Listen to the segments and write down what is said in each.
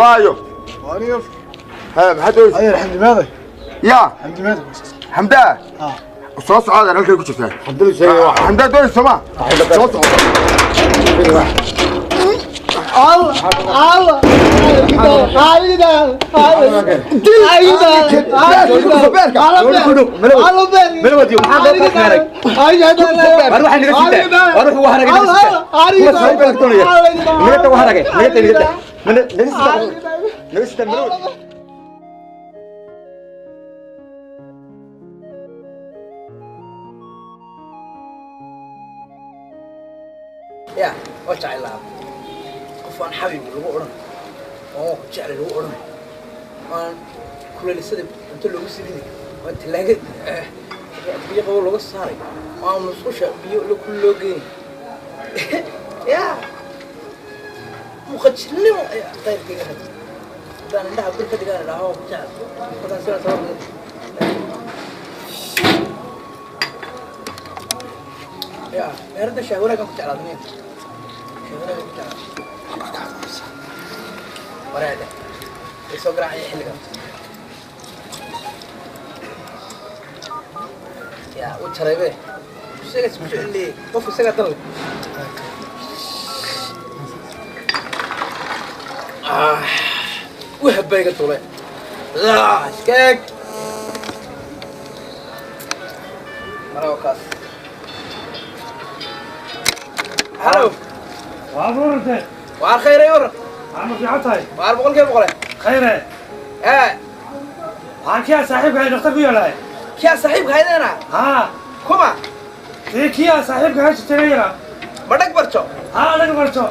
Waayo ha maxaad doonaysaa? Adeer, Xamdi maaday? Ya. Xamdi maaday? Xamdaa soo socda, halkay ku jirtaa. Xamdaa doonaysa ma soo socda. Allah Allah, Ya waa jecel lahaa qof aan xabiib lagu odhan oo ku jecel lagu odhan, aan kuleylisada cunto loogu siinin, oo talaagad biyo qabow looga saaray, oo aan musqusha biyo kul loo geyn. Ya muqajilnimo ayaa qayrkayga rabta haddaan indhaha bir ka dhigaan idhaaho ku jecel markaan sidaa sabab. Ya meerada shaah wanaagan ku jeclaaday miya? Shaah wanaagan ku jeclaaday waraada ay soo garaacaya xilligan. Ya u jaraybe isaga isku jeceliyey qofka isagaa dan leh. Wahab baa iga duulay. Iska eeg marago kaas. Halo. Waa warantee? Waar khayray, waran. Waa ma fiican tahay? Waar 100%. Khayre. Ee. Waxaan kiyaa saaxiibka hay dhakhtar ku yaalahay. Kiyaa saaxiibka haydana? Haa. Kuma? Dee kiyaa saaxiibka hay jirtay yara. Ma dhag barjo? Haa, dhag barjo.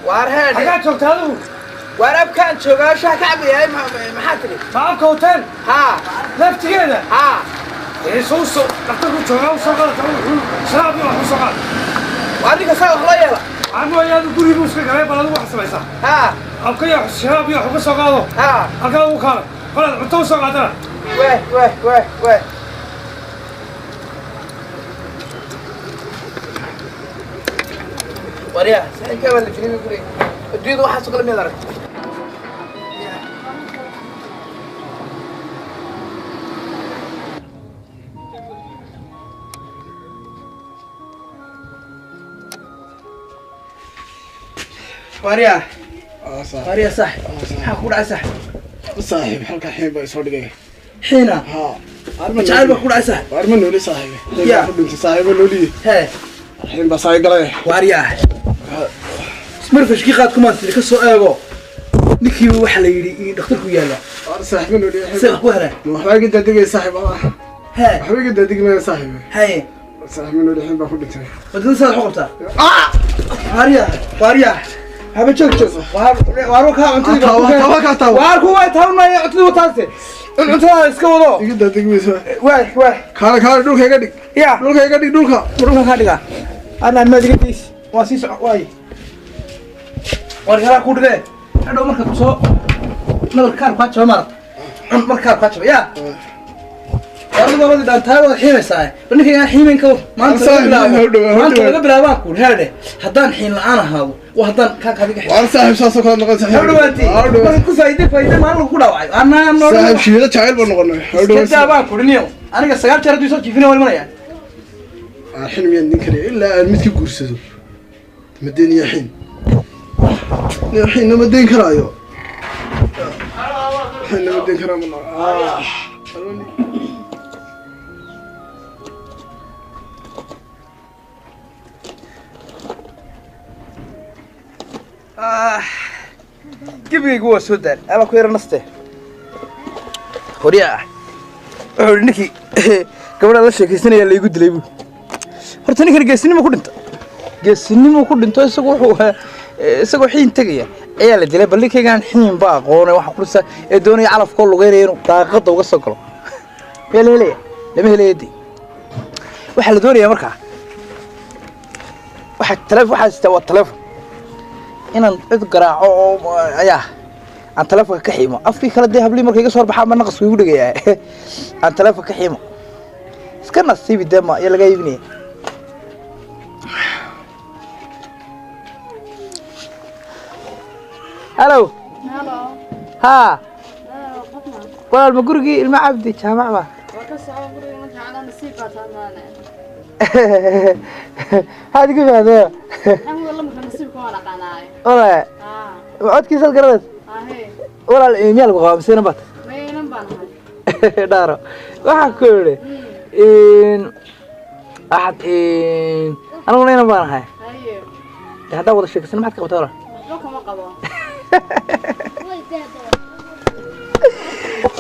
Waar heedhe. Xagaa joogta adigu? Waar abkaan joogaa, shaah ka cabayahay. Maxaa tidhi? Ma abka hotel? Haa. Laftigeeda? Haa. Dee soo soo dhakhtarku joogaa, u soo qaadata wuxuu sharaab iyo wax u soo qaad. Waar ninka saa wax loo yeela? Waxaan guri buu iska galay, bal adigu wax samaysaa. Haa. Abka iyo sharaab iyo wax uga soo qaado. Haa. Halkaa ugu kaala qolaad cunto u soo qaadana. Weh weh weh weh. Waryaa saaxiibkaa baa la geliyay guriga. Adduunyada waxaasoo kale miyaad aragtay? Waryaa, waryaa, sax maxaa ku dhacay? Sax. Saaxiib, halka xiin baa isoo dhigay. Xiina? Haa. Jacayl baa ku dhacay, sax? Waar ma nooli, saaxiib? Ya. Ku dhintay, saaxiib, ma nooliye. Hee. Xiin baa saay galay. Waaryaa, ismarfashkii qaad kumaan tiri ka soo eego ninkiiba waxaa la yidhi in dhakhtarku yaalla. Waar saaxiib, ma nooliye. Se wax ku heleen? Waxbaa iga daadegay, saaxiib. Hee. Waxba iga daadegmaya, saaxiib. Haye. Saaxiib, ma nooli, xiin baa ku dhintay. Wadada saad wax u qabtaa? Waaryaa, waaryaa, haba joog joog. Waar waar kaa cuntadii. Waar ku way tabanaya cuntadii wataase. Cuntada iska wado. Iga daadegmaysa. Waay waay. Kaale kaale, dhulka iga dhig. Ya. Dhulka iga dhig, dhulka. Dhulka kaa dhigaa anaa maad iga days. Waa sii soco waay. Waar yaraa ku dhigee hadhow marka kusoo nabar kaar kaa jaba maarata cun marka kaar kaa jaba. Ya warada baabadi dhaantaay waad xiimaysaa. Bal ninkaygaan xiimayn ka war maanta laga bilaabo, maanta laga bilaabaan kuuri heedhe haddaan xiin la-aan ahaado waa haddaan kaa kaadiga. Waar saaxiib, saasoo kale noqon, saaxiib. Haw dhawaatay marka ku faa'iide faa'iide maalin lagu dhaawacay anaa noo. Saaxiib, shiida jacayl baan noqonay. Haw dhawaatay. Iska daa baan kuuri niyow. Aniga 9 jeer hadduu soo jiifina waan imanaya. Xin miyaan nin kale ilaa aan mid ka guursado ma deeniya xin xin, ma deyn karaayo xin, ma deyn karaa ma. Gebigaygu waa soo daal ama ku yara naste. Horyaa, wuxuu ihi ninkii gabadha la sheekaysanaya laygu dilay buu. Horta ninkan geesinimo ku dhinta, geesinimo ku dhinto. Isagu wuxuu isagoo xiin tegaya ayaa la dilay. Bal ninkaygaan xiin ba aqoonay waxa kursa ee doonaya calafkoo lugeynaya inuu daaqada uga soo galo. Miyaa la helaya? Lama helaya. Dee waxaa la doonayaa markaa waxa taleefon waxaa sitaa waa taleefon inaan cid garaaco oo ayaa aan taleefonka ka xiimo afkii kale. Dee hablii marka iga soo horbaxaa ma naqasku igu dhegayaa. Aan taleefonka ka xiimo iska nasiibi. Dee ma ayaa laga iibinaya? Halo. Halo. Haa, walaal, ma gurigii ilma Cabdi Jaamac ba? Maxaad iga fahmee? Walaal, ma codkiisaad garanaysa? Walaal, miyaa lagu qabaa mise inan baad? Dhaaro, waxaan ku idhi waxaad aniguna inan baan ahay. Dee haddaan wada sheekaysan, maxaad ka qabtaa walaal?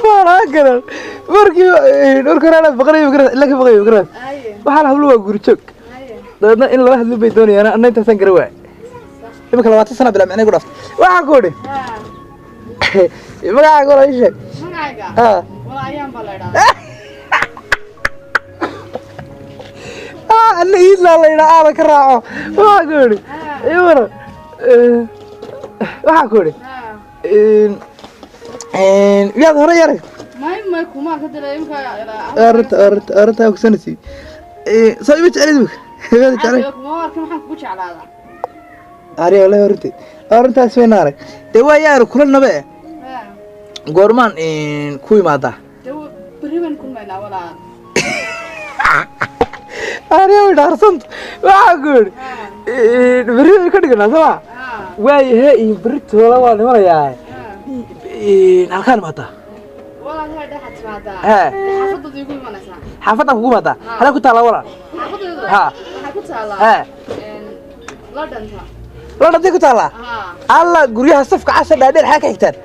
Waa garan markii markii hore anaa baqanayo, magaran ila ka baqayo, magaran waxaan hablo waa guri joog, dabeedna in lala hadlo bay doonayaan, anna intaasaan garan waay. Imika 20 sana bilaa micnay ku dhaftay. Waxaan ku idhi magacaaga walaal ii sheeg. Ah, anna iidlaa la yidhaa, aada ka raaco. Waxaan ku idhi ii waran. Waxaan ku idhi miyaad hore yarag? Arrinta arrinta arrintaa kusanaysi soo ima jeclid imika, miyaad jeclay? Ariya wallahi arrinteed arrintaas wayna arag. Dee waa yaanu kula nabe eh, goormaan ku imaadaa? Ariya way dhaarsanta. Waxaan ku idhi berri baynu ka dhiganaa soo ma? Waayahe, iyo berri toola waa nimanayaa, halkaan imaadaa? Hee, xaafadaan kugu imaadaa. Halee ku taallaa walaal? Ha, hee, London ku taallaa. Alla, guryaha safka casa dhaadheer xaa ka xigtaan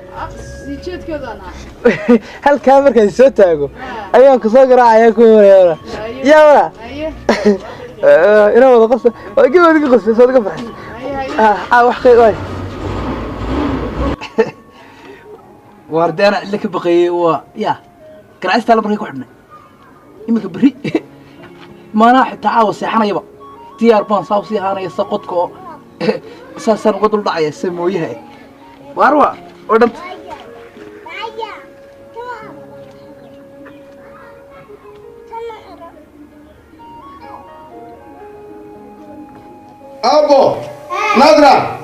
halkaa markaan soo taago ayaan kusoo garaacaya, ku imanaya. Yaa walaa, inaa wada qosa gabad iga qosa soo iga farxis. Ah, wax qey waay waarde ana cidla ka baqayay waa ya garaacista la markay ku xidhnay. Iminka berri maanaa xitaa caawa seexanayaba diyaar baan saa usii ahaanaya, sa qodka oo saasaan uga dul dhacaya sa mooyaha eh. Waarwa oo dhanta. Aabo Nadra,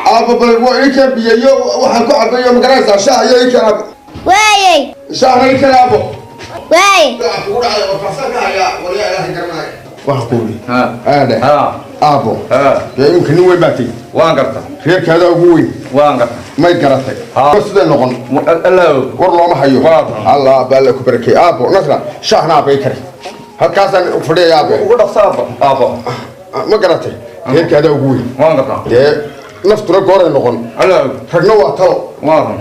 aabo, bal waa ii keen biyayo waxaan ku cabayo, ma garanaysaa? Shaah iyo ii keen aabo. Waayey. Shaahna ii keen aabo. Waayey. Waxaan kugu dhacay oo farsan ka hayaa waliyaa Ilaahay garanaya. Waxaan ku idhi aadhe aabo, dee imika nin weyn baa tegi. Waan garta. Reerkaadaa ugu weyn. Waan garta. May garatay? Sidee noqon? Allow war looma hayo. Waa run. Allah baa la ku barakeey. Aabo Nasra, shaahna aabo ii kari, halkaasaan fadhiyaya aabo. Ugu dhaqso aabo, aabo. Ma garatay? Reerkaadaa ugu weyn. Waan garta. Dee naftuna gooray noqon. Allow. Ragna waa talo. Waa run.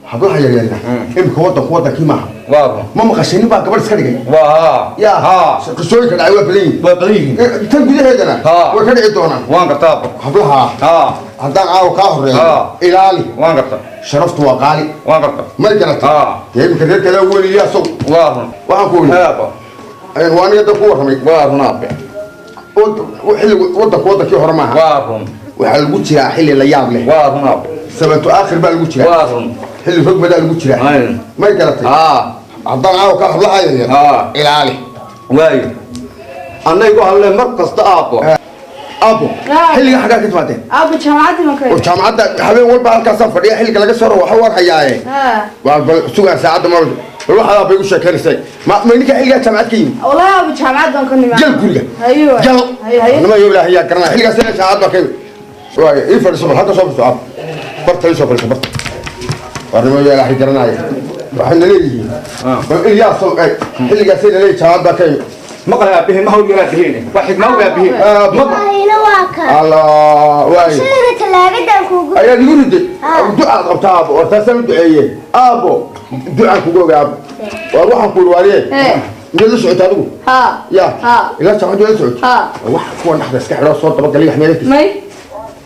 Hablaha yaryarna imika waddanku waddankii maaha. Waa run. Ma maqashay nin baa gabadh iska dhigay? Waa yaa haa. Qisooyinka dhacay waa badan yihiin. Waa badan yihiin. Tan gudaheedana Haa. way ka dhici doonaan. Waan garta aabo. Hablaha haa haddaan caawa kaa horeeyo Haa. ilaali. Waan garta. Sharaftu waa qaali. Waan garta. May garatay? Haa. Dee imika reerkaadaa ugu weyn Iliyaasow. Waa run. Waxaan ku idhi aabo waa aniga dad ku warramay. Waa run aabe. Xilli waddanku waddankii hore maaha. Waa run. Waxaa lagu jiraa xilli la yaab leh. Waa run aabo. Sabantu aakhir baa lagu jiraa. Waa run. Xilli rogbadaa lagu jiraa. Ay. May garatay? Haa. Haddaan caawa kaa hablaha yaryar Haa. ilaali. Waayo anaygu hadle mar kasta aabo. Aabo, xilliga xaggaa ka timaadeen? Aabo, jaamacadii baan ka oo jaamacadda habeen walba halkaasaan fadhiya, xilliga laga soo rabo waxa war hayaaye. Waa bal sugaa saacadda, ma bal waxaad aabay igu sheekaynaysay ma ma ninka xilligaa jaamacad ka yimid? Wallahi aabo, jaamacad baan ka nimid. Jal guriga. Hayo. Jal. Hayo, hayo. Nima yo Ilaahay yaa garanaya xilligaas inay jaamacad baa ka yimid. Waayo, ii fadhiiso bal, halka soo fadhiiso aab, barta ii soo fadhiiso barta. War nima yo Ilaahay garanaya, waxayna leeyihiin bal Ilyaasow ay xilligaasay na leeyihin jaamacad baa ka yimid. Maqal aabihiin ma hawl yar aabihiin waa xigmaa aabihiin. Aabo. Waayna waa ka. Allah waayo. Shayga talaagadan kuugu. Ayaad igu riday ducaad qabta aabo, war taasaan u duceeye aabo, ducaan kugu oga aabo. Waar waxaan ku ihi waariye, miyaad la socota adigu? Haa. Ya Haa. ilaa jaamacaddu la socota? Haa. Wax kuwan dhexda iska xidho soo dabagalay wax meelkiis. May.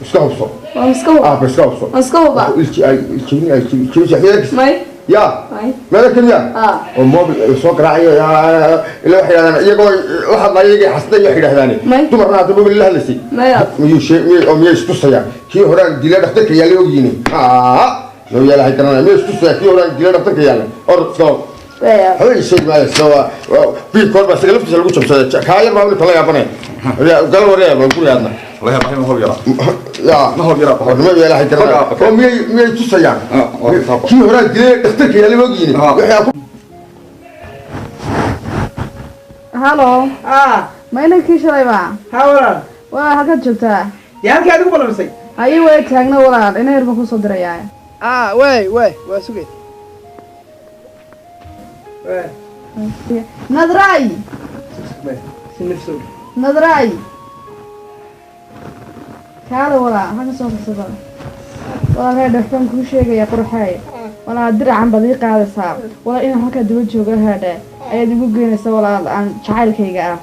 Iska hubso. Waan iska huba. Aabo, iska hubso. Waan iska huba. Ilji ay iljibin ay jibin meelkiis. May. Ya May. meelkan ya Haa. oo mobil soo garaacayo ilaa waxay yidhahdaan iyagoo la hadlaya iyagay xasday waxay yidhahdaan. May. Dumarna hadda mobil la hadlaysay. May. Miyuu shee miyay oo miyay istusayaan kii horaan dila dhakhtarka yaallay ogyihiin loo yaalahay garanaya miyay istusayaan kii horaan dila dhakhtarka yaallay orod iska hor. Waaya. Haween sheeg maayo isla waa biig koor baa isaga laftiisa lagu jabsaday, kaa yar baa weli kala yaabanaya gal wareer baan guriga adna. Wallahi ma hawl yara. Ya ma hawl yara. Warnimo ilaahay garanaya oo miyay tusayaan kii horaa dilay dhakhtarka yaala mogiine wixii ku. Halo. Ma inankii shalay ba? Haa walaal. Waa halkaad joogtaa? Dee halkii adigu balamisay. Haye, way taagna walaal, ina yar baan kusoo dirayaa. Waay waay, waa sugay. Waay. Nadray. Si nafsow. Nadray, kaala walaal, halka soo firsada walaal. Hee, dhextaan kuu sheegaya qurxey walaal, diracan baad ii qaadaysaa walaal, inaan halkaa daba joogo heedhe ayaad igu geynaysaa walaal, aan jacaylkayga ah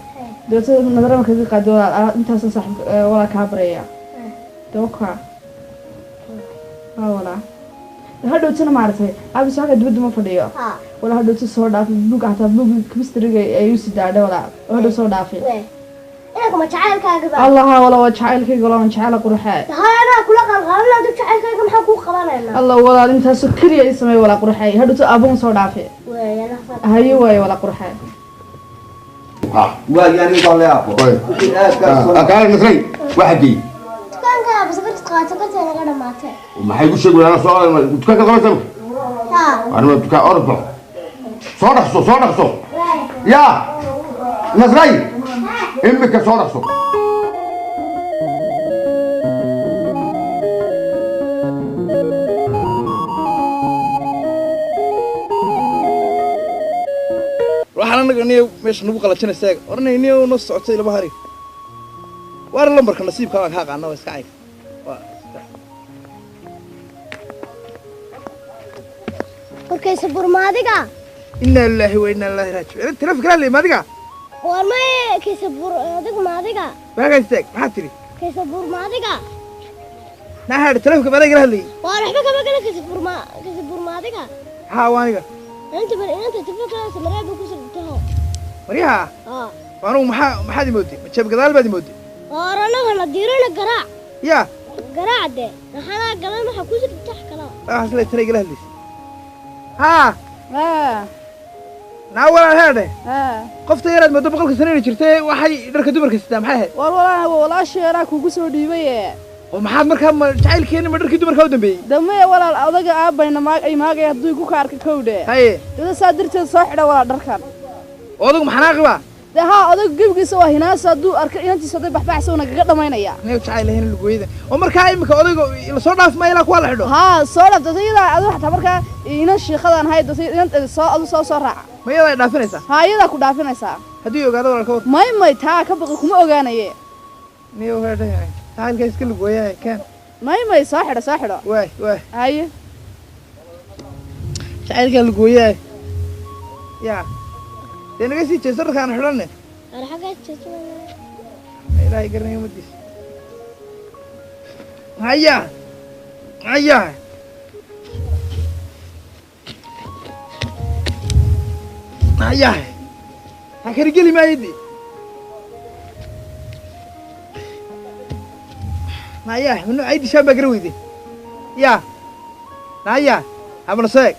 dabeetana nadara markaad ii qaado walaal, intaasoo saaxiib walaal kaa baraya dawka haa walaal. Hadhowtana maaragtay aabiso halkaa dibadda ma fadhiyo walaal, hadhowta soo dhaafay buug, xataa buug chemistryga ayuu si daadhay walaal, hadhow soo dhaafay. Inanka ma jacaylkaaga ba? Allaha walaal, waa jacaylkayga walaal, waan jecela qurxee. Hay, anaa kula qalqalin, adigu jacaylkayga maxaa kuu qabanaynaa? Allah walaal, intaasoo keliya ii sameey walaal qurxee, hadhowta aabuhun soo dhaafay. Waay. Haye waaye walaal qurxee. Waa yani baa leeyahay wixii aad ka soo Kaale Nasray, waxa geey Dukaanka basakarta qaata karta naga dhamaatay. Maxay ku sheegi walaal? Soo dukaanka qabanaysa. Haa. Anima dukaan orod baxo, soo dhaqso, soo dhaqso. Ya Nasray, imika soo dhaqso. Waxaan anaga niyo meesha nagu qalajinaysa eeg oranay niyo noo socotay laba hari waar lambarka nasiibka waan kaa qaana, waa iska cayg, waa Warkaysa burmaadiga. Inaa lilaahi wa inaa ilaahi raajicuun. Telefonka la maadiga. War maye, kaysa bur adigu maadiga. Waaga istaag, maxaad tiri? Kaysa burmaadiga. Naa hadhi telefonka baa igala hadlayay. Waar waxba kama gala, kaysa burma, kaysa burmaadiga. Haa, waa aniga. Inta bar inanta telefonka mareeba ku sirtaho. Maryaha. Haa. Anugu maxaad imooday? Ma jeeb gadaal baad imooday? Waar anaga la diirana garaac. Ya. Garaac de maxaa galan waxa ku sirtax kala. Waxaas la tira igala hadlaysay. Haa naa walaal, heedhe qofta yaraad moodo 100-ka sano inay jirtay, waxay dharka dumarka sitaa maxay ahayd? War walaal, walaashay anaa kugu soo dhiibay. Oo maxaad markaa ma jacaylkeeni ma dharkii dumarka u dambeeyey? Damaya walaal, odaga aabbayna maag ay maagay hadduu igu ka arka kowdhe. Haye. Dada saa darteed soo xidha walaal dharkan. Oo odagu maxanaaqi baa? Dee haa, odagu gebigiisa waa hinaasa, hadduu arka inantiisa hadday baxbaxsa nagaga dhamaynaya. Aniga jacayl lahayn lugooyada. Oo markaa imika odayga lasoo dhaaf maayo ilaa kuwa la xidho? Haa, soo dhaaf dasa iyadaa adu xataa markaa inan shiikadaan ahay dasa inan soo adu soo raaca. Ma iyadaa ay dhaafinaysaa? Haa, iyadaa ku dhaafinaysaa. Haddii ogaado walaal ka war. May taa ka baqi, kuma ogaanaye. Niyo heedhe jacaylka iska lugooyahay keen. May soo xidho, soo xidho. Waay waay. Haye. Jacaylka lugooyahay yaa dee naga sii jeeso dharkaan xidhanne. War xagga jeeso. Ilaahay garanaya ummadiisa. Haya haya haya, ha kari geli maayo dee. Naya manu ay dishaan baa gara weyde ya naya habla seeg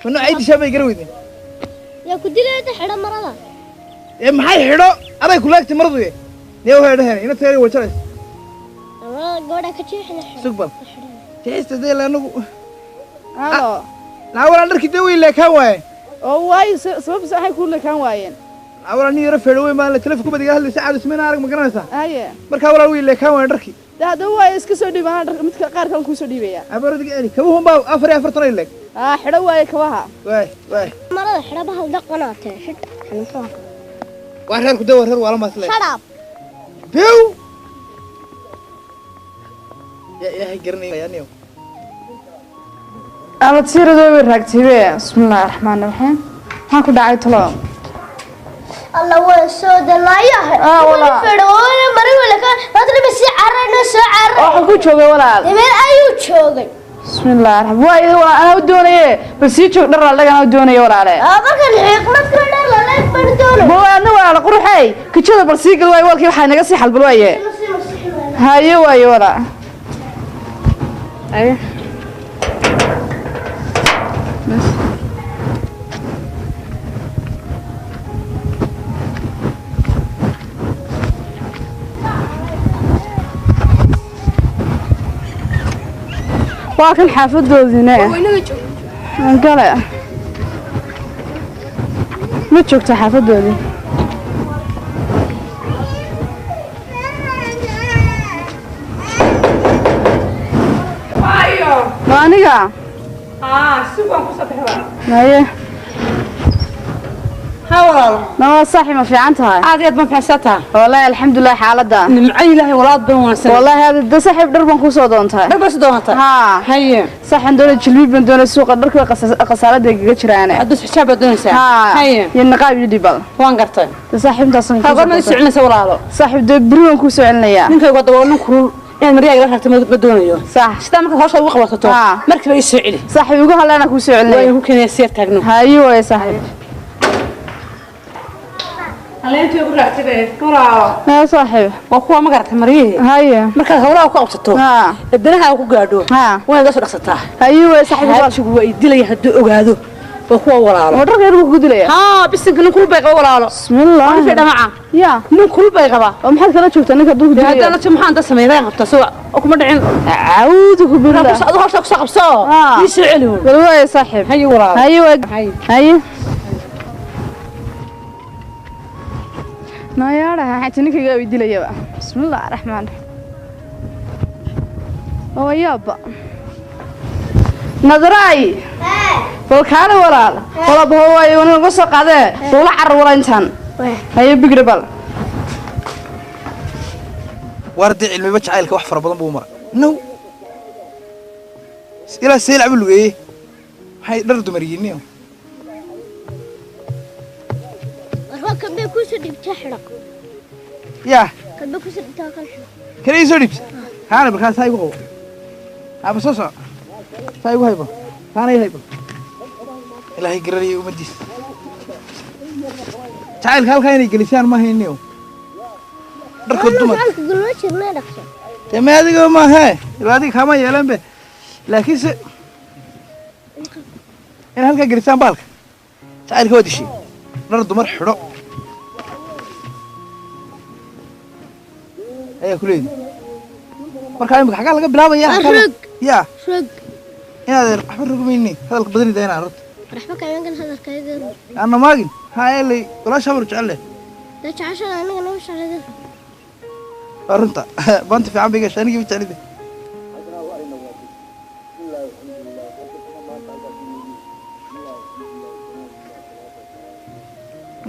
manu ay dishaan bay gara weyde. Yaa ku dilayda xidho marada. Ee maxay xidho aday ku laagtay maradu ye niyo heedhaheen ina teeri wajaraysa. Marada gabadha ka jeexina xidho. Sug bal jeexista dee la anagu. Halo. Naa walaa dharkii dee way leekaan waaye. Oo waayo, sababta waxay kuu leekaan waayeen? Naa walaa nin yaro feedho weyn baan la telefonku badiga hadlaysa caado ismayna arag, ma garanaysaa? Haye. Markaa walaal way leekaan waayen dharkii. Dee haddaba waayo, iska soo dhiib anaa dhar midka qaar kale kuu soo dhiibaya. Abarodiga celi kabuhun baa 44 ay leeg. Haa, xidho waaye kabaha. Waay waay. Marada xidho bahal dhaqanaatee xidh xanuunsan. Waa reerku dee, waa reer waala maasle. Shut up. Biw yaa ilaahay garanaya niyow. Abad siiradoo way raagtaybe. Bismillaahi raxmaani raxiim, maxaa ku dhacay talo? Alla waa soo dalayahay. Walaal. Fadhoola mari wala ka maadna ba si carrayno soo carray. Waxa ku joogay walaal? Meel ayuu joogay. Bismillaahi raxmaan waayo walaal, anaa u doonaye bal sii joog dhar laag, anaa u doonaye walaale. Markan xiiqmad ka dhar la leeg baan doonay. Bawaadna walaal quruxay kijada bal sii gal waaye walkii waxaa naga sii xalbal waaye. Haye waaye walaal. Haye. Bas. Waa kan xaafadoodiina. Aan gale. Ma joogta xaafadoodii? Ma aniga? Maye. Haa walaalo. Nama saaxib, ma fiican tahay? Aad iyo aad baan fiicsantaha. Wallaahi alxamdulilah xaaladda. Nimco Ilaahay, walaal baan wanaagsan. Wallaahi hada da saaxiib dhar baan kusoo doontaa. Dhar baa soo doontaa? Haa. Haye. Saaxan doonay, jilbiib baan doonay, suuqa dharka way qasaalada igaga jiraane. Hadda xijaab baad doonaysaa? Haa. Haye. Iyo niqaab iyo dhibal. Waan gartay. Da saaxiib intaasan Ha goorma soo celinaysa walaalo? Saaxiib dee beri waan kusoo celinayaa. Ninkaygu hadda waa nin kulul. Inaad maryaha igala ragto ma doonayo. Sax. Sidaa markaad hawsha ugu qabsato markiiba ii soo celi. Saaxiib igu haleena kusoo celinaya. Waa igu keenaya seer taagno. Haye waay saaxiib. Haleentii ugu raagtay walaalo. Haa saaxiib. Waa kuwa ma garatay maryihii? Haye. Markaad hawlaha ku qabsato. Haa. Danaha ku gaadho. Haa. Waa inaad soo dhaqsataa. Haye waay saaxiib. Xaajigu waa i dilaya hadduu ogaado. Waa kuwa walaalo. Waa dharka yar buu ku dilaya. Haa, bisinka nin kulul bay qaba walaalo. Bismillah. Waa nin dhamaca. Ya. Nin kulul bay qaba. Oo maxaad kala joogtaa ninka hadduu ku dilaya? Haddana la maxaan da sameeyay qabta soo kuma dhicin. Acuudu ku billah. Adigu hawsha ku soo qabso. Ii soo celi. Wal waay saaxiib. Haye walaalo. Haye waay. Haye. Nayaara xataa ninkayga way dilayaba. Bismillah arrahmaan. Oo yaaba. Nadray. Bal kaale walaal. Walaal baa way wana uga soo qaadee. Wala car wala intaan. Haye bigre bal. Wardi cilmiba jacaylka wax fara badan buu maray. No. Ilaa seel cabu lugeeyay. Maxay dhar dumar yihiin? Warka kan bay ku soo dhibtay xidho. Yaa. Kan bay ku soo dhibtay kan xidho. Kan ii soo dhibtay? Haana markaas ha igu qabo. Haba soo soco. Saa igu haybo. Saana ii haybo. Ilaahay garanaya ummaddiisa. Jacaylka halkaa inay gelisaan ma hayniyo. Dharka dumar. Jacaylka gulma jirnay dhaqso. Dee ma adiga maahe. Ilaa adiga kaama yeelan be. Laakiinse in halkaa gelisaan baalka. Jacaylka waa dishay. Dhar dumar xidho. Ayaa ku leeyihi. Marka imika xaggaa laga bilaabaya? Rog. Yaa. Rog. Inaad waxba rogmayni hadalka badanida inaan rogto. Waxba kaagan hadalkayga. Ana maagin. Haa eelay walaasha habar jecel leh. Da jecesha aniga noo shaqeeyay. Waa runta. Baanta fiican bay gashay anigii ma jeclide.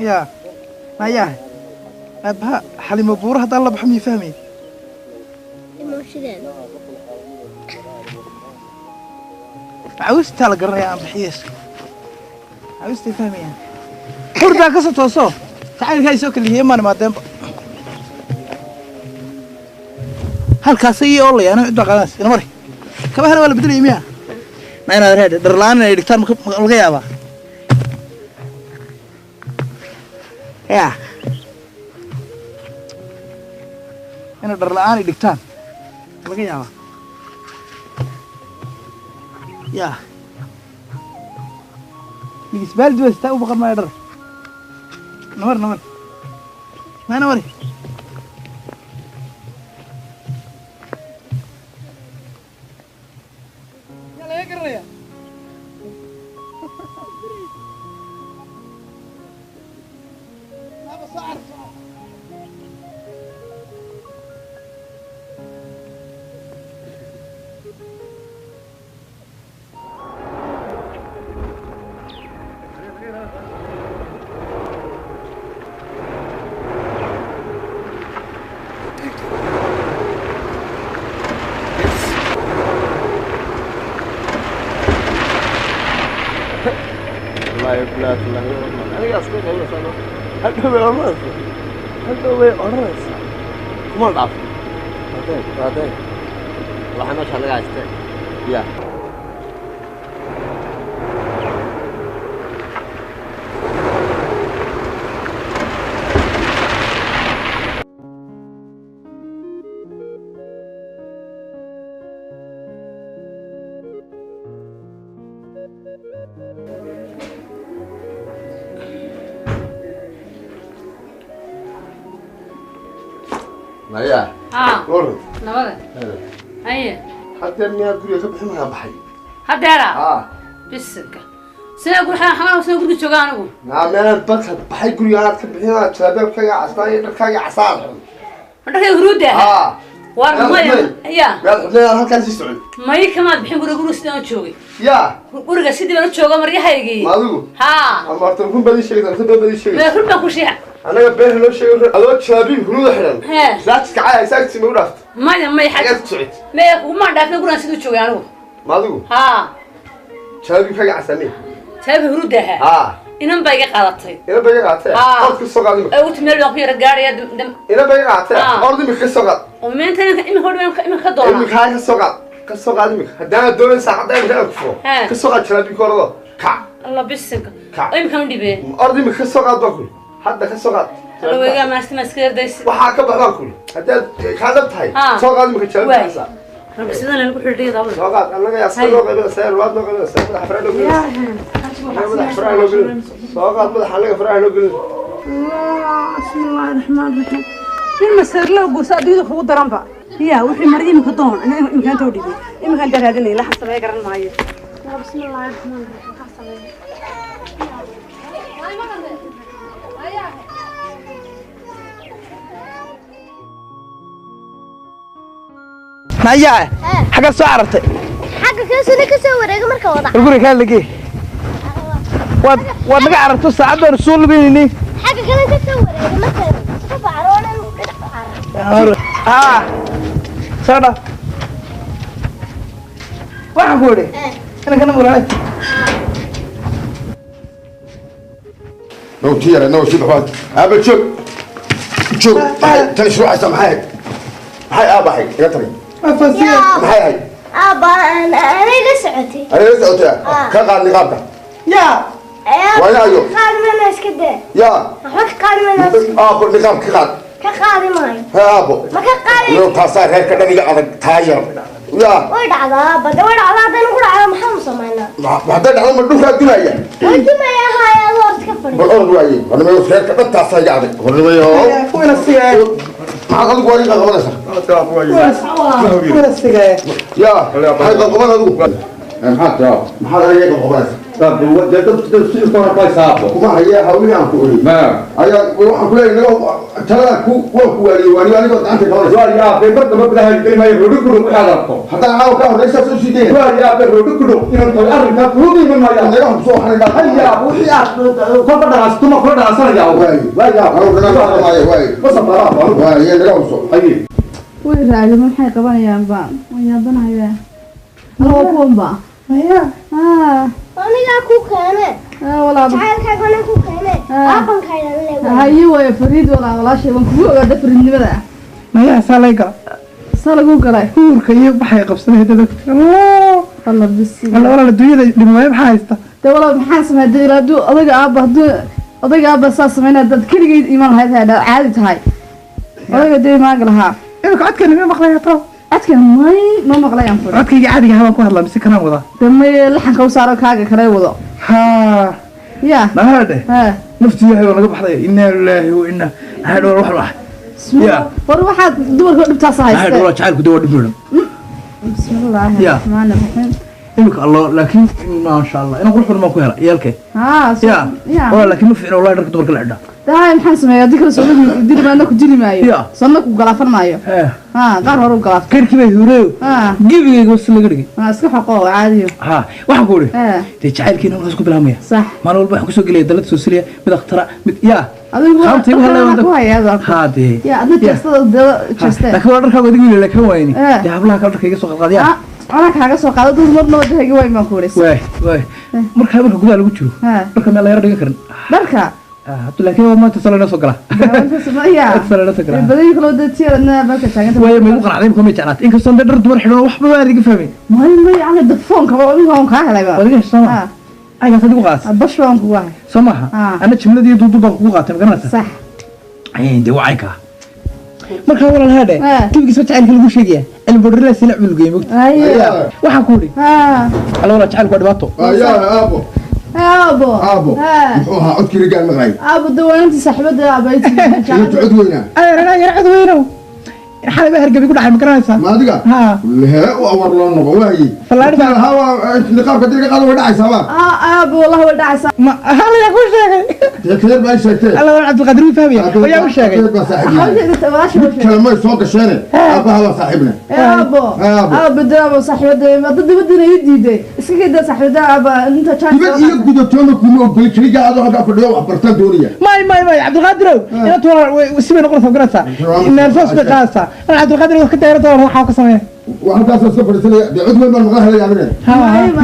Yaa. Mayaa. Aabbaha Xalimo buura haddaan la baxo miyuu fahmay? Emooshadeeda. Macawistaa la garanayaa aan bixiyees. Macawistay fahmayaan. Hurdaa ka soo tooso. Jacaylkaa isoo kalihiyey maan imaadeenba. Halkaas ii oolayaan cid baa qaadanaysa. Ina mari. Kabahana waa la bedelaya miyaa? Ma inaad reedhe dhar la'aan inay dhigtaan ma laga yaabaa? Yaa. Inay dhar la'aan ay dhigtaan laga yaabaa? Yaa. Nigis baaldi waa sitaa u baqan maayo dhar. Namar namar. Ma namari. Yaa laga garanayaa. Aba soo carf. Hadhow bay odhanaysaa. Hadhow bay odhanaysaa. Kuma dhaaf. Waadeen, waadeen. Waxaa meesha laga haystee. Yaa. Maya. Haa. Warran. Nabada. Haye. Haddeer miyaa guriga ka bixin markaan baxay? Haddeera? Haa. Bisinka. Sidee guri xamaan sidee guriga jooga anigu? Naa meelaan barka baxay guriga aad ka bixin aad jilaabeebkaaga casaan iyo dharkaaga casaan xun. Dharkayga huruudda ahaa? Haa. War maya. Ya. Miyaad xidhnay aad halkaan sii socon? May kamaad bixin guriga guriga sidaan u joogay. Yaa. Guriga sidii baan u jooga maryahaygii. Ma adigu? Haa. Ama horta run baad ii sheegaysaa mise been baad ii sheegaysaa? Mee run baan ku sheegay. Annaga been loo sheegay adoo jilaabiib huruuda xidhan. Hee. Saajidka caya saajidka ma u dhaaftay? Maya maya. Xageed ku socotay? Maya kugumaan dhaafin gurigaan sidii u joogay anigu. Ma adigu? Haa. Jilaabiibkaaga casaamee? Jilaabiibka huruudda ahaa? Haa. Inan baa iga qaadatay. Inan baa iga qaadatay? Haa. Ord ka soo qaad imika. Ay uti meel baan ku yara gaadhaya. Inan baa iga qaadatay? Ord imika ka soo qaad. Oo meenta imika hodh imika ka doonaa. Imika haa ka soo qaad. Ka soo qaad imika. Haddaan doonayn saacadda imika inaan ku furo. Ka soo qaad jilaabiibka orado. Kac. Alla bisinka. Kac. Imika ma dhibee. Ord imika ka soo qaad baan kuli. Hadda ka soo qaad. Alla weygaa maasti ma iska yardaysi. Waxaa ka bax baan kuli. Haddaad kaa dhab tahay. Soo qaad imika jilaabiibka casaa. Rabbi sidan lagu xidhay daawada. Soo qaad annaga yaa sida loo qaybinaysaa ruwaad loo qaybinaysaa madaxa faraha loo gelinaysaa. Madaxa faraha loo gelin. Soo qaad madaxa annaga faraha loo gelin. Bismillaahi raxmaani raxiim. Nin maseer loo guursa adduunyada kugu daranba. Yaa wixii mar imika doon aniga imika inta u dhibay. Imika inta raadinay la xasamay garan maayo. Bismillaahi raxmaani raxiim. Xasamay. Maya, xagga soo carartay. Xagga ka soo ka soo wareega marka wada. Guriga ka lagi. Waad naga cararto saacad baan soo lugeynay. Xagga kale ka soo wareega marka ka bacroonan dhinac carar. Ah. Soo dhaaf. Waxaan ku idhi. Inaan kana muraay. No tiira no si baxaad. Aaba joog. Joog. Tan shuruucaysa maxay ahayd? Maxay aaba ahayd? Iga tagi. Maxay ahayd? Aaba aniga socotay. Aniga socotay? Ka qaad niqaabka. Yaa. Waa inaayo. Qaad mana iska daa. Yaa. Waxba ka qaadi mana. Aabo niqaab ka qaad. Ka qaadi maayo. Ha aabo. Ma ka qaadi. Iyo taasaa reerka dhan iga adag taayar. Yaa. Way dhacdaa, bada way dhacdaa haddana ku dhacdaa maxaan samaynaa? Hadday dhacdo ma dhulkaa dumaya. Way dumaya haya adoo horta ka fadhiyo. Bal orod waaye. Warnimayo reerka dhan taasaa iga adag. Warnimayo. Kuwana sigay. Maxaad adigu waa iga qabanaysaa? Kuwana sigay. Yaa. Maxay qaban adigu? Maxaad taa? Maxaad adiga iga qabanaysaa? Kuma haya hawlihii aan ku oolay. Ayaa waxaan ku leeyahay naga talada ku waan ku waaliyo waaniyo anigoo gacanta qabanaysa. Haddaan caawa ka horreysa soo sii dayna. Naga hubso waxaan idhaa. Waay. Waay, naga hubso. Way raageen maxay qabanayaan ba? Waan yaabanayaa. Anigoo kuwan ba? Maya. Anigaa ku keene. Walaal. Jacaylkaagana ku keene. Aabankayna leeyahay. Haye way Fariid walaal walaashay waan kugu ogaada fariidnimada. Maya saa lay gala. Saa lagu galay. Huurka iyo baxay qabsanay dadka. Allah. Allah bisi. Allah walaal adduunyada dhimay maxaa haysta? De walaal maxaan sameeyay dad ilaa hadduu odaga aabba hadduu odaga aabba saa sameynaa dad keligeed iman lahayd hay caadi tahay. Odaga dee imaan lahaa. Imika codkani ma maqlaya talo. Codkan may ma maqlayaan fur. Codkayga caadiga ah baan ku hadlaa mise kanaan wadaa? De may laxanka u saaro kaaga kale wado. Haa. Ya. Mahadhe. Ha. Naftu ilaahay waa naga baxday. Inna lillahi wa inna ilaihi wax wax. Ya. War waxaad dumarka dhibtaas haystay. Mahadhe waa jacaylku dee waa dhib weyn. Bismillaahi rahmaani rahiim. Imika Allah laakiin ma sha Allah inaan qurux badan baan ku helay iyalkay. Haa. Ya. Walaal laakiin ma fiicna wallahi dharka dumarka la xidhaa. Dahay maxaan sameeyaa haddii kale soo dili maadna ku dili maayo. Sanna ku galaafan maayo. Haa qaar hore u galaaf. Karkii bay hureeyo. Gebigayga was laga dhigay. Haa iska xoqo caadiyo. Haa waxaan ku idhi. Dee jacaylkiina halkaas ku bilaabmaya. Sax. Maalin walba waxaan kusoo gelaya dalad soo siliya mid akhtara mid yaa. Adigu Qaamta igu hadlaya ku hayaa. Haa dee. Ya adna jeestada dee jeestay. Laakiin waa dharkaaga adigu wiil laakiin waayni. Dee hablaha kale dharka iga soo qadqaadiyaan. Anaa kaaga soo qaado dad marnaba dahayga wayn baan ku idhi. Waay waay. Marka gudaha lagu jiro. Dharka meel la yara dhigan karin. Dharka? laakiin waa maanta sala soo gala. Ya. Sala soo gala. Badan kale oo tiyada balka taagan. Way ma igu qanacday ma jeclaatay. Inkastoo aan dhar dumar xidhan waxba waan iga fahmay. May may ana dafoonka waa igu aan ka helay ba. Wadiga soo ma. Ay gaas adigu qaas. Bash waan kugu ahay. Soo maaha. Ana jimladii duudu baan kugu qaatay ma garanaysaa. Sax. Ay de wacay ka. Marka walaal haadhe. Tibgiisa jacaylka lagu sheegaya. Cilmi borila sila cunugay mugti. Waxa ku yiri. Alla walaal jacaylku waa dhibaato. Yaa aabo. Aabo. Aabo. Muxuu ahaa codkii rigaal maqlay? Aabo dawaantii saaxiibada aabayti. Cod weynaa. Ay yar cod weynow. Xalay baa hergabi ku dhacay, ma garanaysaa? Ma adiga? Haa. Lee u awar loo noqo waaye. Fallaadhi baa- Hawa niqaabka diliga qaado way dhacaysaa. Aabo, wallahi way dhacaysaa. Ma halayaa kuu sheegay? Dee tayar baa ii sheegtay. Alla, waa Cabdilqaadir wuu fahmaya. Ayaa u sheegay. Tayar baa saaxiibna. Walaasha. Mid kale may soo gasheene. Aabbaha waa saaxiibna. Aabo. Aabo. Aabo, daabo saaxiibada dad dibadina ii diiday iska kayda saaxiibada aaba inta chance. Dibad iyo gudatoona kuma ogoli, keligaa adoo halkaa fadhiyo wax bartaan doonaya. May may may, Cabdilqaadirow, inaad walaal si bay noqonaysaa, ma garanaysaa? Neersoos bay qaadaysaa. Ana Cabdilqaadir wax ka daayira dolar waxaa ka sameeya. Waa halkaasoo iska fadhiisanaya. Dee cid weyn baan maqla helaya anige.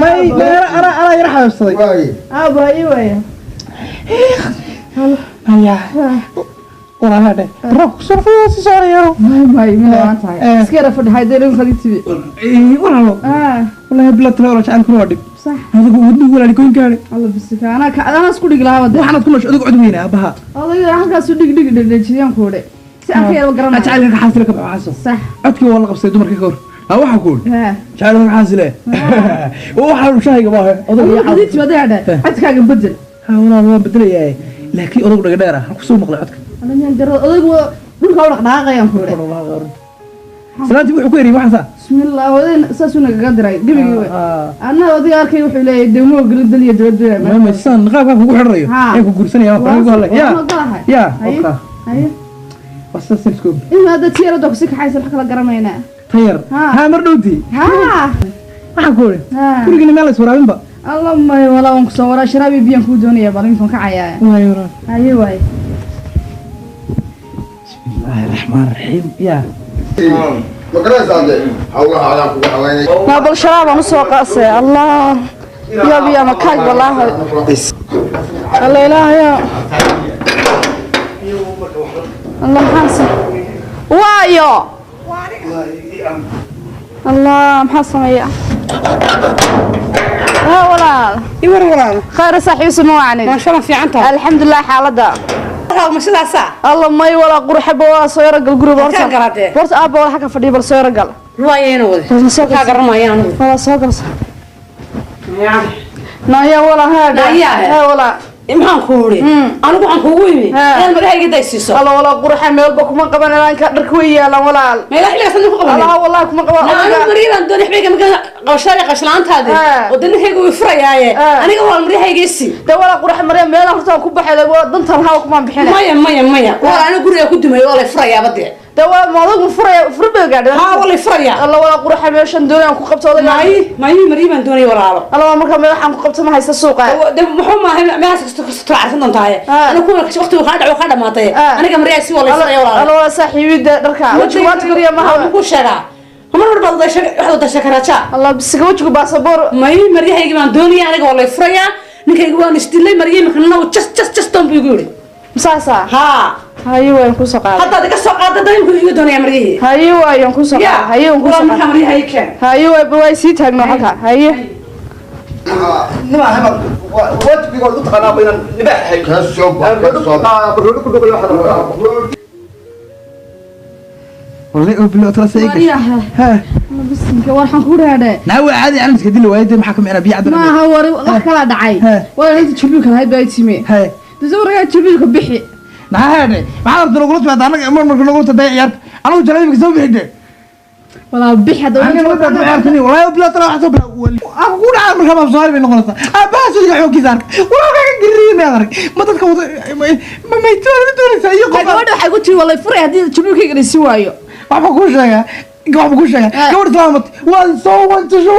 May may, ana ana yara xabeebsaday. Waaye. Aabo, haye waaya. Haya walaalaha, roobku soo fadhiyo si soconayo. May may, mina waan tahay iska yara fadhi haydee lagu khadi tibi. Walaalo, wallahi bila tala wala jacayl kuna waa dhib. Sax. Adigu wadnigu walaali goyn gaadhay. Alla bisika, anaa ka anaa isku dhigi lahaa wade. Waxaanaad ku nooshay adigu cod weyna aabaha. Odayga halkaas u dhig dhig dhedhejiyaan ku udhe si aan ka yara garanayo. Jacaylka ka xaasile ka baxo xaso. Sax. Codkii waa la qabsaday dumarka ka hor. Ha waxa ku ha jacaylka ka xaasile waxa shahayga maaha odayga adigu khadi tibi odayga dhe codkaaga bedel. Ha walaal, waan bedelayaa, laakiin odaygu dhaga dheer ah halku soo maqlay codka. Alla miyaan garo odaygu dhulka u dhaqdhaqaaqayaan ku udhe. Salaantii wuxuu ku eriyay waxaasa. Bismillah, oday saasuu nagaga diray gebigii wey. Anna odayga arkay wuxuu leeyahay degmo ogoli dal iyo dibadda. Ma san qaabka kugu xidhanayo ee ku guursanaya waa ku hadlay ya ya. Haye. Oka. Haye. Waa sidaas isku in hadda tiyara doo kusi kaxaysa wax kala garanaynaa. Tayar. Ha. Ha mar dhowtii. Ha. Waxaan ku iri Ha. gurigina meel la iswaraabinba. Alla may, walaa waan kusoo waraa sharaabi biyaan kuu doonaya bal inkaan kacayaa. Waay walaal. Haye waay. Bismillaahi raxmaan raxiim ya. Ma garanaysaa dee hawlaha adaan kugu haweynay. Ma bal sharaab aan usoo qaasay. Allah yaab ya makaag walaahi. Alla ilaahayo. Allah, maxaan waayo. Allah, maxaa sameeya? Ha walaal. Iwar walaal. Khayr saaxiib, suma wacnid? Maasha Allah, fiican tahay. Alxamdulilah xaaladda. Ma sidaasa? Alla may walaa, qurxaba waa soo yara gal guriga horta. Halkaan galaadee? Horta aabba wala xagga fadhiya, bal soo yara gal. Waayayna wade. Kaa garanmaya anigu. Walaa soo gal. Naya walaa haa. Naya. Haa walaa. Maxaan ku uri? Anigu waxaan kuugu imi inaad magahayga daysiiso. Alla walaa qurxa, meelba kuma qaban ilaanka dharka way yaalaan walaal. Meelaha xilligaas ku qabanin. Allaha wallahi kuma qaban. Anigu maryadan doon waxbayga marka qabashada qabshalaantaadi Ha. Oo danankayga way furayaaye. Ha. Aniga waa maryahayga isi. De walaa qurxa, marya meelaha horta waan ku baxay waa dantan hawa kumaan bixinay. Maya maya maya, waa anigu guriga ku dumay waa lay furayaaba dee. De waa ma adag furaya furba gaadhay. Haa, waa lay furayaa. Alla walaa qurxa, meeshan doonayaan ku qabto odayga. May may, marya baan doonaya walaalo. Alla waa marka meel waxaan ku qabto ma haysta suuqa. De muxuu maahay meelahaas kasto kasto carsan doontaaye. Ha. Anigu kuwa waqtigu kaa dhaco kaa dhamaatay. Ha. Aniga maryaha si waa lay furaya walaalo. Alla waa saaxiibida dharka wajiga maanta kaliya ma hawa. Ku sheegaa mar walba waxaad wada sheekaraja. Alla bisiga wajiga baasaboor. May, maryahayga baan doonaya aniga, waa lay furayaa. Ninkayga waan isdilay marya imikana jas jas jas doon buu igu yidhi. Saasa. Haa. Haye waan ku soo qaaday. Haddaad iga soo qaadda dayimku iga doonaya maryahii. Haye waan ku soo qaaday. Haye waan ku soo walaa markaa qaaday. Maryahayga keen. Haye waa sii taagno halka haye. Nimaa hebel waajibkiga waad u taqaanaa inaan nibaax ahay. Ka soo bax, ka soo bax. Barrooni ku dhugayo waxaad. Wallahi oo bilo tala say Waryaha. Ha. Bisinka waxaan ku dhaadhay. Naa waa caadi aan iska dili waayay, maxaa ka micnaa biyo caddan? Maaha war, wax kala dhacay. Ha. Waa inta jibilka lahayd baa timi. Ha. Dasawirka jibilka bixi. Maxaa heedhay? Maxaad rabta nagula timaada annaga mar marka nagula timaada ciyaarta anagu jalaybka soo bixide. Walaa bixi hadda. Aniga nagula timaada ciyaartani wallahi bilo tala wax soo bila aan ku dhacay marka ma Soomaali bay noqonaysaa aabbaha suudiga xooggiisa arka walaalka ka gariin ma arag ma dadka wada ma maytoona doonaysaa iyo qof. Gabadha waxay ku tiri walay furay haddii jibilkayga la sii waayo. Waxba kuu sheegaa, waxba kuu sheegaa, gabadh islaamat waad soo wantasho,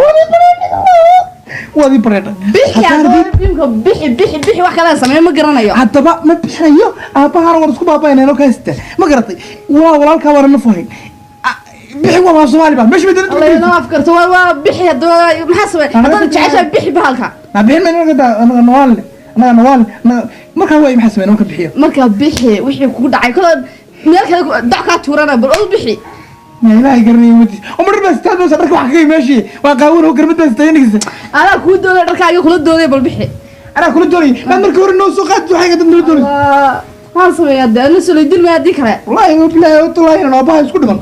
waad ii bareedha. Bixi hadda imka, bixi bixi bixi, wax kale aan sameeyo ma garanayo. Haddaba ma bixinayo aabbahaana waan isku baabaynayno ka haysta ma garatay? Waa walaalkaa waana nafuhayn bixi waa maa Soomaali baa meesha Allah madana. inoo afkarto waa waa bixi hadda, maxaa sameey haddaad jeceshahay bixi bahalka. Ma bixin mayno anaga nawaalne anaga nawaalne markaa waay maxaa sameyn marka bixiyo? Marka bixi wixii kugu dhacay kala meel kale dac kaa tuurana bal oo bixi. Ma ilaahay garanaya madiis oo mar baa istaad meesha dharka wax kaga meeshii waa qaawan oo garmad baa istaynaysa. Anaa kuu doonay dharkaaga kula doonay bal bixi. Anaa kula doonay maad markii hore noo soo qaad waxay dad noo doonay. Maxaan sameeyaa dee ana soo laydin ma haddii kale. Wallaahi wabilaahi wallaahi inaan aabbaha isku dhiman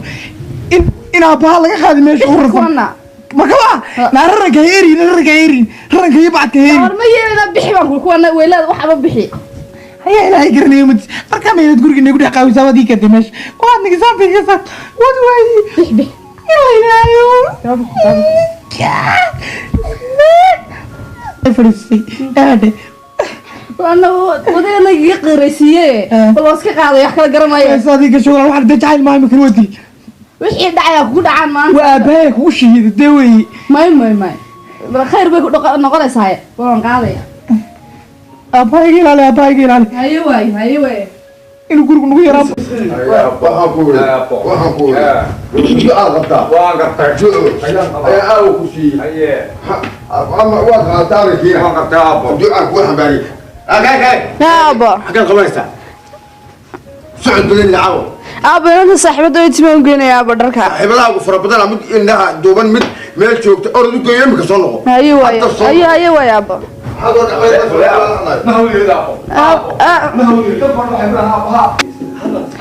in aabbaha laga qaadi meesha u rafan. Kuwana marka waa naa raranka heerin, raranka heerin, raranka iyo bacadka heerin. War ma yeelina bixi baan kuwana weylaad waxba bixi. Ayaa Ilaahay garanaya umadiis. Markaa maynad guriga nagu dhex qaawisaa waad ii keentay meesha. Waad nigisaan fiirkasa. Waad waayey. Bix bix. Ilaahayo. Fadhiisay. Aadhe. Waana wadayna iga qiraysiiye. Bal waa iska qaaday, wax kala garanayo. Saadii gasho walaal, waxaan dee jacayl maayo makan wadi. Wixii dhacaya kugu dhacaan maanta. Waa aabbahay kugu shahiiday dee weeye. May may may. Bal khayr bay ku noqonaysaa. Waan qaadaya. Aabbahayga ilaali, aabbahayga ilaali. Haye waay, haye waay. Inuu gurigu nagu yaraa. Waxaan ku iri ducaad qabtaa. Waan gartay. Duco ayaa aawo ku siiyey ama waad qaadataa arrinkiina. Waan gartay aabbo. Ducaan kugu xambaariyey. Akay. Aabo. Xaggaad qabanaysaa? Socod badan caawo. Aabo, inanta saaxiibada way timaa u geenaya aabo dharka. Saaxiibadaagu fara badana, mid indhaha duuban, mid meel joogta, orod u geeyo, imika soo noqo. Haye waay. Hadda soo Haye haye waay aabo. Maxaad oo dhacday? Ma hawliyeed aabbo. Ma hawliyeed. Dad badan waxay ku dhahaan aabbo haa.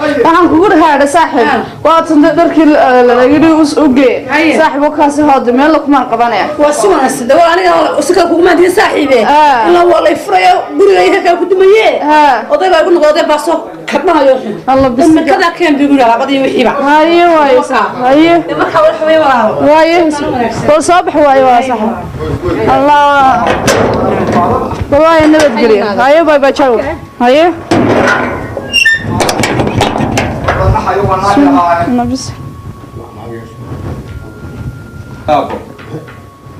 Waxaan kugu dhahaadha saaxiib, waa tanta dharkii layidhi u gee saaxiib, wakaasi hoode meel lakumaan qabanaya. Waa si wanaagsan de, waa aniga si kale kuguma diin saaxiibe. Ilaa waa lay furayo guriga iga kale ku dumaye. Oday baa igu noqday, oday baa soo kabmahayo xun. Alla bis. Imikadaa keen buu yidhi alaabadii wixiiba. Haye waaye, haye. De markaa wax weeye walaalo. Waaye bal soo bax waaye, waa saaxiib. Allah bal waaye, nabadgelyo. Haye, bye bye, ciao. Haye. Nabis. Aabbo.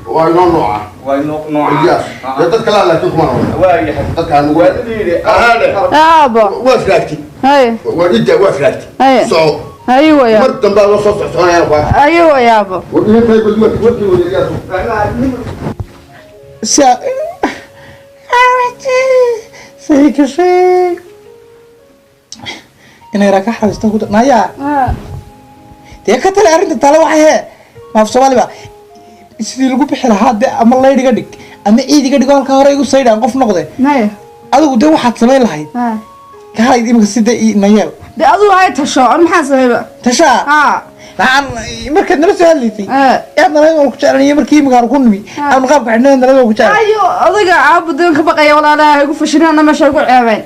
Waa inoo nooca. Waa inoo nooca. Iyaas dee dad kalaa laakiin kuma noqon. Waa yahay. Dadkaan ugu Waa yidhi. Ahaadhe. Aabo. Waa israagtay. Haye. Waa idda, waa israagtay. Haye. Soco. Haye waaye. Mar dambaa loo soo socsoonayaan waa. Haye waaye aabo. War inantay bal warkii wada Ilyaasu. Sa say kashay inay raka xariisto ku naya dee ka tale arrinta tale waxay hee maaf Soomaali ba sidii lagu bixi lahaa dee, ama laydhiga dhig ama ciidiga dhig oo halkaa hore igu saydhaan qof noqde. Haye. Adigu dee waxaad samayn lahayd ka halayd imika sida nayeel. Dee adigu hay tasho, an maxaa sameeyba? Tashaa maxaan markaad nala soo hadlaysay aad nala waan ku jeclan, iyo markii imika aan ku nimi aan qaabka xidhnay nala waan ku jeclan. Ayo odayga aabo dee ka baqaya walaalaha igu fashinana meesha igu ceebeen.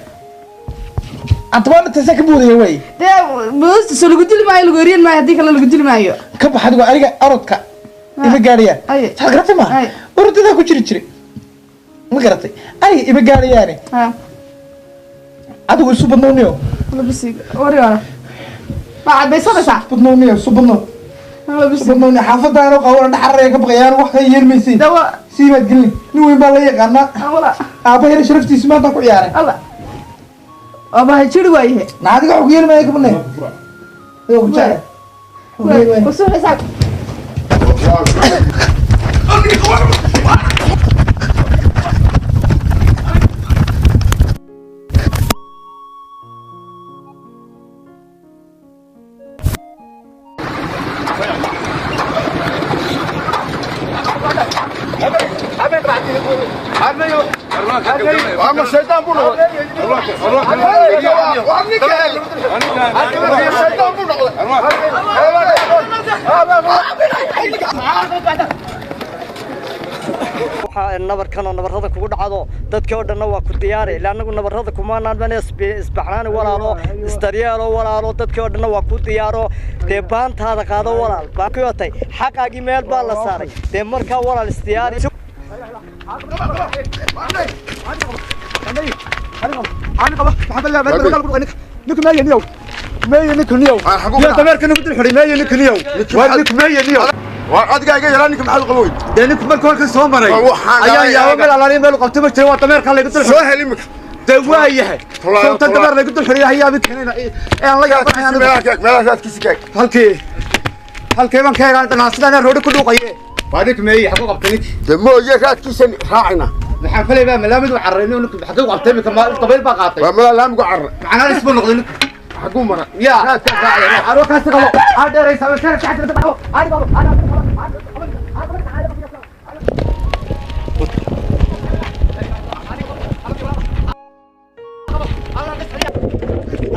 Antabaana taasaa ka boodaya way. Dee boodista soo lagu dili maayo, lagu eriyan maayo, haddii kale lagu dili maayo. Ka bax adigu, aniga orodka ima gaadhayaan. Saad garatay ma orodadaa ku jiri jiray, ma garatay? Aniga ima gaadhayaane, adigu isu badnooniyo. Labisiga warigaana ma cabaysanaysaa? Badnooniyo, isu badnoo, isu badnooniyo. Xaafadaano qawana dhaxaraya ka baqayaan, wax ka yeelmaysiin sii baad gelin. Nin weyn baa la yaqaanaa, aabahayna sharaftiisi maanta ku ciyaaray. Alla aabahay jiri waayahe. Na adiga wax ku yeeli maayo, ka badnay adiga ku jeclay. Wasuuxaysaa. Ama shaydaan buu noqday. Shaydaan buu noqday. Waxaa nabarkan oo nabarrada kugu dhacdo dadkii oo dhanna waa ku diyaari ila anagu nabarrada kumaanaan bane isbaxnaani walaalo, isdaryeelo walaalo, dadkii oo dhanna waa ku diyaaro. Dee baantaada qaado walaal, baankiotay xaqaagii meel baa la saaray. Dee markaa walaal isdiyaari. Waa adiga iga yaraa, ninka maxaad u qaboy? Dee ninku markuu halkan soo maray ayaan yaabo, meel alaaliya meel qabto ma jiro, waa dameerka laygu dul soo hel imika. Dee waa yahay sababta dameer laygu dul xidhiya hayaabi keenayna ee aan la yaabanahay anigu. Meelaha raadkiisi kaag. Halkii baan ka egaan dhanaa sidaan roodhi ku dhuuqaye. Waa nink meeyey, xaguu qabtay ninki? Dee mooye, raadkiisa raacayna. Maxaan falay baa malaamid u carray ninku, xaguu qabtay imika? Ma dabayl baa qaatay? Waa malaa laamigu carray. Macnaa is buu noqday ninku. Xaguu mara? Ya raadkaa raacayna. Aroo kaasi qabo aa dheeraysa ma kara taxta qabo aad qabo.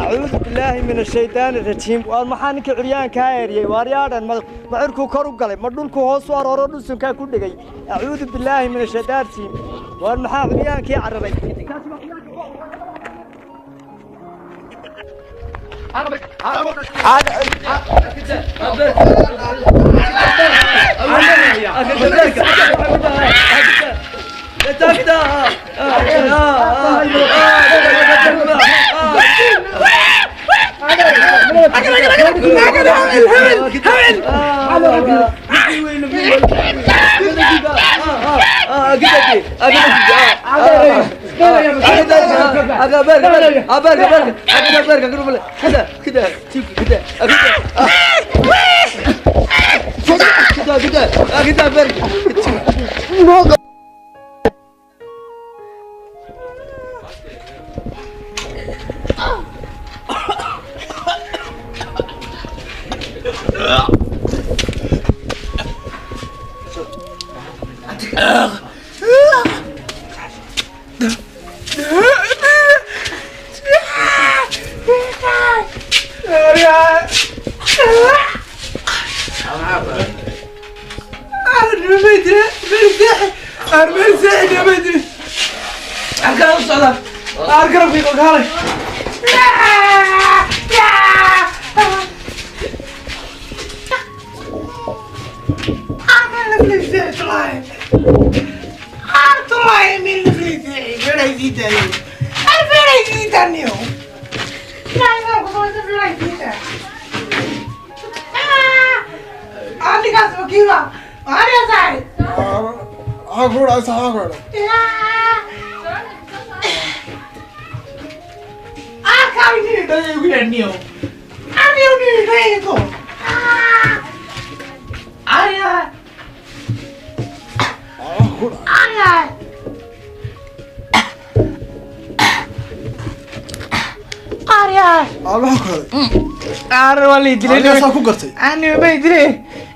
Acuudu billaahi min ashaydaani rajiim. Waar maxaa ninkii curyaankaa eeriyey? Waar yaadhan, ma cirkuu kor u galay, ma dhulkuu hoos u arooro dhusunkaa ku dhegay? Acuudu billaahi min ashaydaani rajiim. Waar maxaa curyaankii cararay?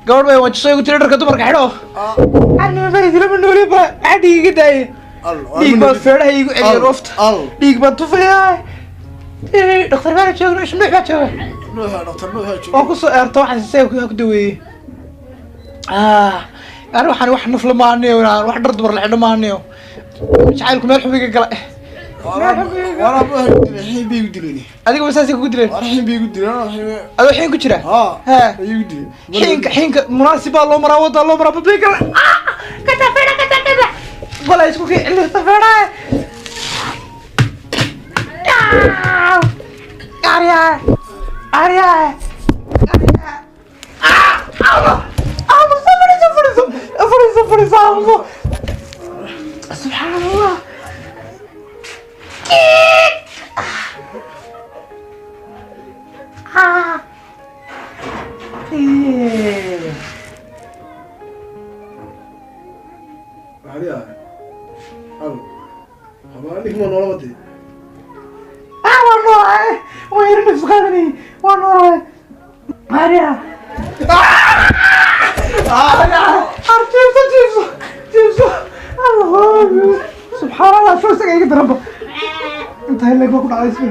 Gabadh bay wajisay ugu tiri dharka dumarka xidho. Anima bay dilay ma nooli ba adhi iga daayay. Dhiig baa feedhaha igu celiyay roofta. Dhiig baan tufayaa. Dhakhtar baa jooga, nuux baa jooga. Waan ku soo eerta waxaan sisay ku daweeyey. Ani waxaan wax naf la maaniyo, wax dhar dumar la xidho maaniyo. Jacaylku meel xun iga galay. Adiga ma saasay kugu dileen? Adoo xiin ku jira? Xiinka xiinka munaasib baa loo maraa, wadaa loo maraa, badbay gala. Kata feedha, kata kata. Gola isku kii cilirta feedha. Arya, Arya, Arya. Allah, Allah, fadhiiso, fadhiiso, fadhiiso, fadhiiso, Allah. Subxaan Allah. Subxaan Allah, soo isaga iga daranba. Inta heleg baa ku dhacday isbe.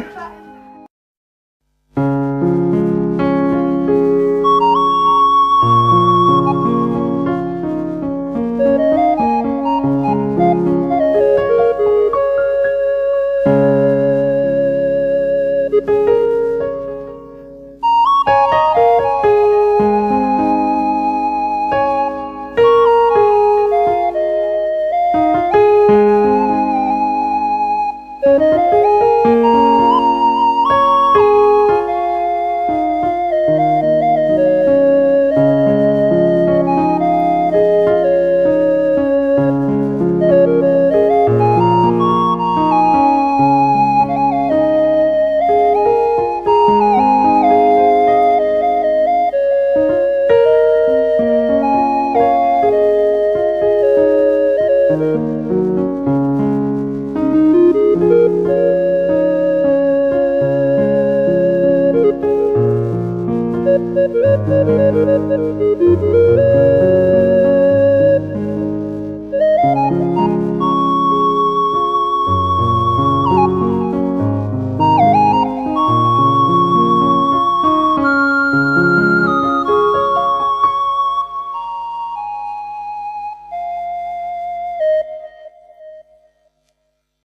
Thank you.